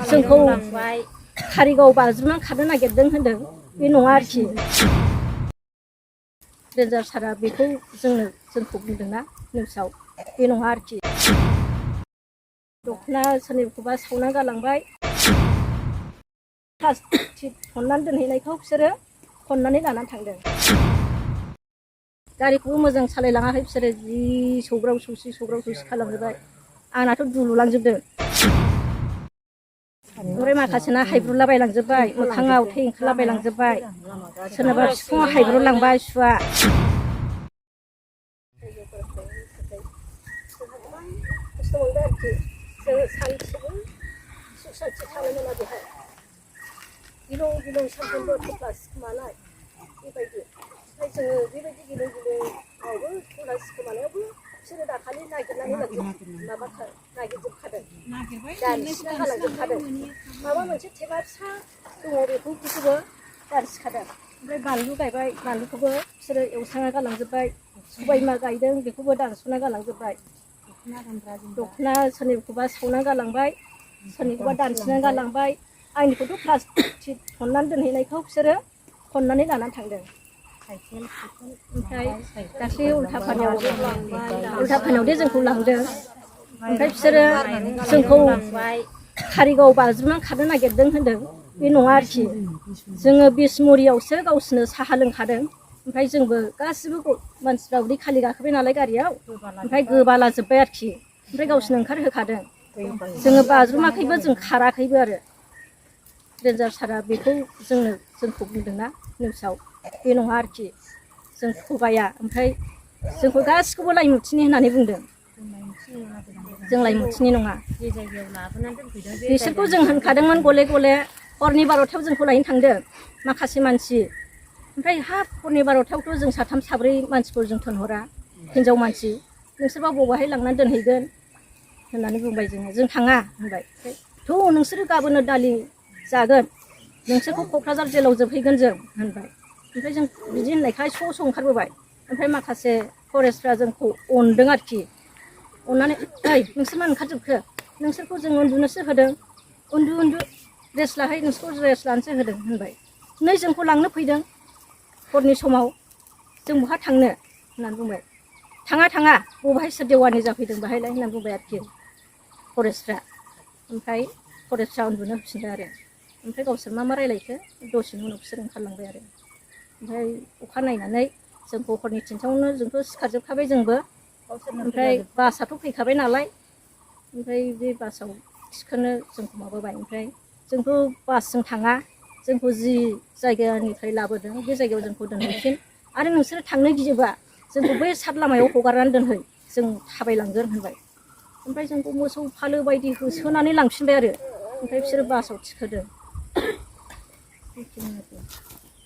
जोंखौ कारिगाव बाज्रुमनानै खारनो नागिरदों होनदों बे नङा आरोखि रेन्जार सारा बेखौ जोंखौ बुंदोंना निउसाव बे नङा आरोखि दख'ना सोरनिखौबा सावना गालांबाय प्लास्टिक खननानै दोनहैनायखौ बिसोरो खननानै लानानै थांदों गारिखौबो मोजां सालायलाङाखै बिसोरो जि सौग्राव सौसि खालामजोब्बाय आंनाथ' दुलुलांजोबदों ओमफ्राय माखासेना हायब्रुलाबायलांजोब्बाय मोखाङाव थै ओंखारलाबायलांजोब्बाय सोरनाबा बिखुङाव हायब्रुलांबाय सुवा गिलुं सानफ्रोमबो थफ्ला सिखोमानाय बेबायदि ओमफ्राय जोङो बेबायदि गिलुं थफ्ला सिखोमानायावबो बिसोरो दाखालि नागिरनानै नागिरजोबखादों दानसिना गालांजोबखादों माबा मोनसे थेमा फिसा दङ बेखौबो दानसिखादों ओमफ्राय बानलु गायबाय बानलुखौबो बिसोरो एवस्रांना गालांजोब्बाय सबायबिमा गायदों बेखौबो दानस'ना गालांजोब्बाय दख'ना सोरनिखौबा सावना गालांबाय सोरनिखौबा दानसिना गालांबाय आंनिखौथ' प्लास्टिक खननानै दोनहैनायखौ बिसोरो खननानै लानानै थांदों ओमफ्राय दाख्लै उल्था फानियावदे जोंखौ लांदों ओमफ्राय बिसोरो जोंखौ कारिगाव बाज्रुमनानै खारनो नागिरदों होनदों बे नङा आरोखि जोङो बिसमुरियावसो गावसोरनो साहा लोंखादों ओमफ्राय जोंबो गासिबो मानसिफ्रा उदै खालि गाखोबाय नालाय गारियाव ओमफ्राय गोबालाजोब्बाय आरोखि ओमफ्राय गावसोरनो ओंखारहोखादों जोङो बाज्रुमाखैबो जों खाराखैबो आरो रेन्जार सारा बेखौ जोंखौ बुंदोंना निउसाव बे नङा आरोखि जों थगाया ओमफ्राय जोंखौ गासिखौबो लाइमुथिनि होननानै बुंदों जों लाइमुथिनि नङा बिसोरखौ जों होनखादोंमोन गले गले हरनि 12थायाव जोंखौ लायनो थांदों माखासे मानसि ओमफ्राय हाब हरनि 12थायावथ' जों साथाम साब्रै मानसिखौ जों थोनहरा हिनजाव मानसि नोंसोरबा बबावहाय लांनानै दोनहैगोन होननानै बुंबाय जों थाङा होनबाय थ' नोंसोरो गाबोनो दालि जागोन नोंसोरखौ क'क्राझार जेलाव जोबहैगोन जों होनबाय ओमफ्राय जों बिदि होननायखाय स' ओंखारबोबाय ओमफ्राय माखासे फरेस्टफ्रा जोंखौ अनदों आरोखि अननानै ओइ नोंसोर मा ओंखारजोबखो नोंसोरखौ जों उन्दुनोसो होदों उन्दु रेस्ट लाहै नोंसोरखौ रेस्ट लानोसो होदों होनबाय नै जोंखौ लांनो फैदों हरनि समाव जों बहा थांनो होननानै बुंबाय थाङा बबेहाय सोर देवानि जाफैदों बाहायलाय होननानै बुंबाय आरोखि फरेस्टफ्रा ओमफ्राय फरेस्टफ्रा उन्दुनो होफिनदों आरो ओमफ्राय गावसोर मा रायलायखो दसेनि उनाव बिसोर ओंखारलांबाय आरो ओमफ्राय अखा नायनानै जोंखौ हरनि 3थायावनो जोंथ' सिखारजोबखाबाय जोंबो ओमफ्राय बासआथ' फैखाबाय नालाय ओमफ्राय बे बासाव थिखोनो जोंखौ माबाबाय ओमफ्राय जोंथ' बासजों थाङा जोंखौ जि जायगानिफ्राय लाबोदों बे जायगायाव जोंखौ दोनहैफिन आरो नोंसोरो थांनो गियोबा जोंखौ बै सात लामायाव हगारनानै दोनहै जों थाबायलांगोन होनबाय ओमफ्राय जोंखौ मोसौ फालो बायदि होसोनानै लांफिनबाय आरो ओमफ्राय बिसोरो बासाव थिखोदों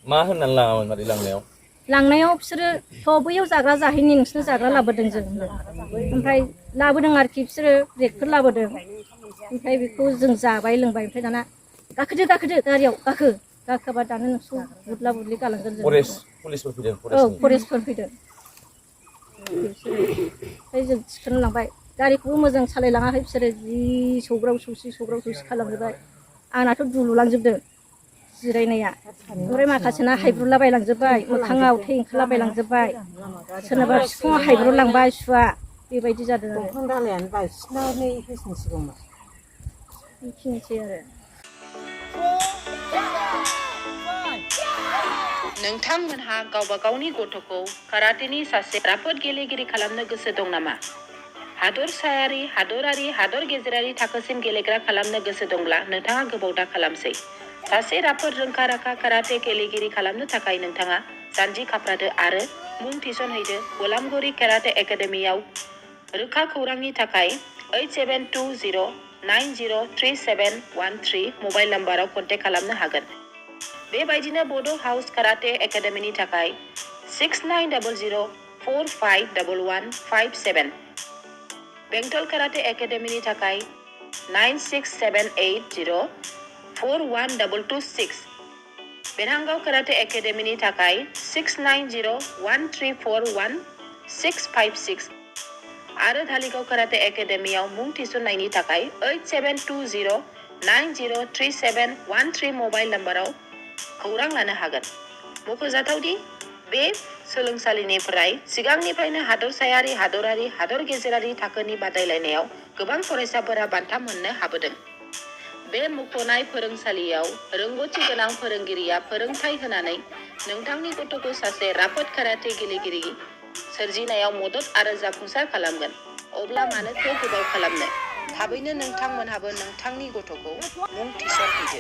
मा होननानै लाङामोन मादै लांनायाव बिसोरो बैयाव जाग्रा जाहैनि नोंसोरनो जाग्रा लाबोदों जों ओमफ्राय लाबोदों आरोखि बिसोरो ब्रेकफोर लाबोदों ओमफ्राय बेखौ जों जाबाय लोंबाय ओमफ्राय दाना गाखोदो गारियाव गाखोबा दानो नोंसोरखौ बुदला बुदलि गालांगोन जों पुलिसफोर फैदों फरेस्टफोर फैदों ओमफ्राय जों थिखोनो लांबाय गारिखौबो मोजां सालायलाङाखै बिसोरो जि सौग्राव सौसि खालामजोब्बाय आंनाथ' दुलुलांजोबदों जिरायनाया ओमफ्राय माखासेना हायब्रुलाबायलांजोब्बाय मोखाङाव थै ओंखारलाबायलांजोब्बाय सोरनाबा बिखुङाव हायब्रुलांबाय सुवा बेबायदि जादों आरो दंफां दालायानो बायसिननानै होसिनसिगौमोन बेखिनिसै आरो नोंथांमोनहा गावबा गावनि गथ'खौ काराटेनि सासे राफोद गेलेगिरि खालामनो गोसो दं नामा? हादरसायारि, हादरारि, हादर गेजेरारि थाखोसिम गेलेग्रा खालामनो गोसो दंब्ला नोंथाङा गोबाव दा खालामसै। सासे राफोद रोंखा-राखा काराटे गेलेगिरि खालामनो थाखाय नोंथाङा जानजि खाफ्रादो आरो मुं थिसनहैदो गलामगुरि काराटे एकाडेमियाव। रोखा खौरांनि थाखाय 8720903713 मबाइल नाम्बाराव कन्टेक्ट खालामनो हागोन। बेबायदिनो बड' हाउस काराटे एकाडेमिनि थाखाय 6900451157, बेंटल काराटे एकाडेमिनि थाखाय 9678041226, बेरहांगाव काराटे एकाडेमिनि थाखाय 6901341656 आरो धालिगाव काराटे एकाडेमियाव मुं थिसननायनि थाखाय 903713 मबाइल नम्बराव खौरां लानो हागोन। मख'जाथावदि बे सोलोंसालिनिफ्राय सिगांनिफ्रायनो हादरसायारि, हादरारि, हादर गेजेरारि थाखोनि बादायलायनायाव गोबां फरायसाफोरा बान्था मोननो हाबोदों। बे मुंख'नाय फोरोंसालियाव रोंगौथि गोनां फोरोंगिरिया फोरोंथाय होनानै नोंथांनि गथ'खौ सासे राफोद काराटे गेलेगिरि सोरजिनायाव मदद आरो जाफुंसार खालामगोन। अब्ला मानोथो गोबाव खालामनो? थाबैनो नोंथांमोनहाबो नोंथांनि गथ'खौ मुं थिसनहैदो।